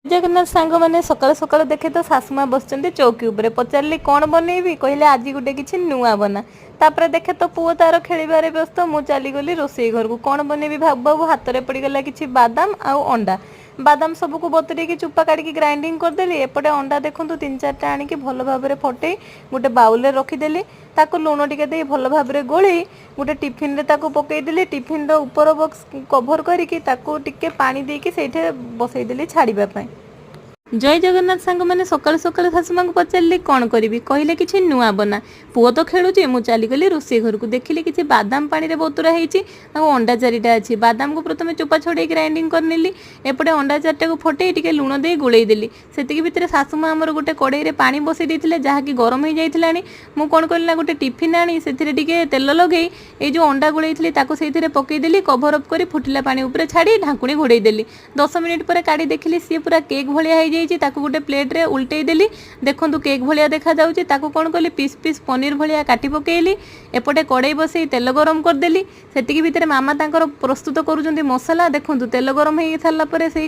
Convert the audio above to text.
ଜଗନ୍ନାଥ ସାଙ୍ଗମାନେ, ସକାଳୁ ସକାଳୁ ଦେଖେ ତ ଶାଶୁମା ବସିଛନ୍ତି ଚୌକି ଉପରେ। ପଚାରିଲି, କ'ଣ ବନେଇବି? କହିଲେ, ଆଜି ଗୋଟେ କିଛି ନୂଆ ବନା। ତାପରେ ଦେଖେ ତ ପୁଅ ତାର ଖେଳିବାରେ ବ୍ୟସ୍ତ, ମୁଁ ଚାଲିଗଲି ରୋଷେଇ ଘରକୁ। କ'ଣ ବନେଇବି ଭାବୁ ଭାବୁ ହାତରେ ପଡ଼ିଗଲା କିଛି ବାଦାମ ଆଉ ଅଣ୍ଡା। ବାଦାମ ସବୁକୁ ବତୁରେଇକି ଚୁପା କାଢ଼ିକି ଗ୍ରାଇଣ୍ଡିଙ୍ଗ କରିଦେଲି। ଏପଟେ ଅଣ୍ଡା ଦେଖନ୍ତୁ, ତିନି ଚାରିଟା ଆଣିକି ଭଲ ଭାବରେ ଫଟେଇ ଗୋଟେ ବାଉଲରେ ରଖିଦେଲି। ତାକୁ ଲୁଣ ଟିକେ ଦେଇ ଭଲ ଭାବରେ ଗୋଳେଇ ଗୋଟେ ଟିଫିନରେ ତାକୁ ପକେଇଦେଲି। ଟିଫିନର ଉପର ବକ୍ସ କଭର କରିକି ତାକୁ ଟିକେ ପାଣି ଦେଇକି ସେଇଠି ବସେଇଦେଲି ଛାଡ଼ିବା ପାଇଁ। ଜୟ ଜଗନ୍ନାଥ ସାଙ୍ଗମାନେ, ସକାଳୁ ସକାଳୁ ଶାଶୁମାଙ୍କୁ ପଚାରିଲି, କ'ଣ କରିବି? କହିଲେ, କିଛି ନୂଆ ବନା। ପୁଅ ତ ଖେଳୁଛି, ମୁଁ ଚାଲିଗଲି ରୋଷେଇ ଘରକୁ। ଦେଖିଲି କିଛି ବାଦାମ ପାଣିରେ ବତୁରା ହେଇଛି ଆଉ ଅଣ୍ଡା ଚାରିଟା ଅଛି। ବାଦାମକୁ ପ୍ରଥମେ ଚୋପା ଛଡ଼େଇ ଗ୍ରାଇଣ୍ଡିଙ୍ଗ କରିନେଲି। ଏପଟେ ଅଣ୍ଡା ଚାରିଟାକୁ ଫଟେଇ ଟିକେ ଲୁଣ ଦେଇ ଗୋଳେଇ ଦେଲି। ସେତିକି ଭିତରେ ଶାଶୁମା ଆମର ଗୋଟେ କଡ଼େଇରେ ପାଣି ବସେଇ ଦେଇଥିଲେ, ଯାହାକି ଗରମ ହେଇଯାଇଥିଲାଣି। ମୁଁ କ'ଣ କଲି ନା ଗୋଟେ ଟିଫିନ୍ ଆଣି ସେଥିରେ ଟିକେ ତେଲ ଲଗେଇ ଏଇ ଯେଉଁ ଅଣ୍ଡା ଗୋଳେଇଥିଲି, ତାକୁ ସେଇଥିରେ ପକେଇଦେଲି। କଭର ଅପ୍ କରି ଫୁଟିଲା ପାଣି ଉପରେ ଛାଡ଼ି ଢାଙ୍କୁଣୀ ଘୋଡ଼େଇ ଦେଲି। 10 ମିନିଟ୍ ପରେ କାଢ଼ି ଦେଖିଲି, ସିଏ ପୁରା କେକ୍ ଭଳିଆ ହେଇଯାଇଛି। ତାକୁ ଗୋଟେ ପ୍ଲେଟ୍ରେ ଉଲଟେଇ ଦେଲି। ଦେଖନ୍ତୁ, କେକ୍ ଭଳିଆ ଦେଖାଯାଉଛି। ତାକୁ କ'ଣ କଲି, ପିସ୍ ପିସ୍ ପନିର ଭଳିଆ କାଟି ପକେଇଲି। ଏପଟେ କଡ଼େଇ ବସେଇ ତେଲ ଗରମ କରିଦେଲି। ସେତିକି ଭିତରେ ମାମା ତାଙ୍କର ପ୍ରସ୍ତୁତ କରୁଛନ୍ତି ମସଲା। ଦେଖନ୍ତୁ, ତେଲ ଗରମ ହେଇ ସାରିଲା ପରେ ସେଇ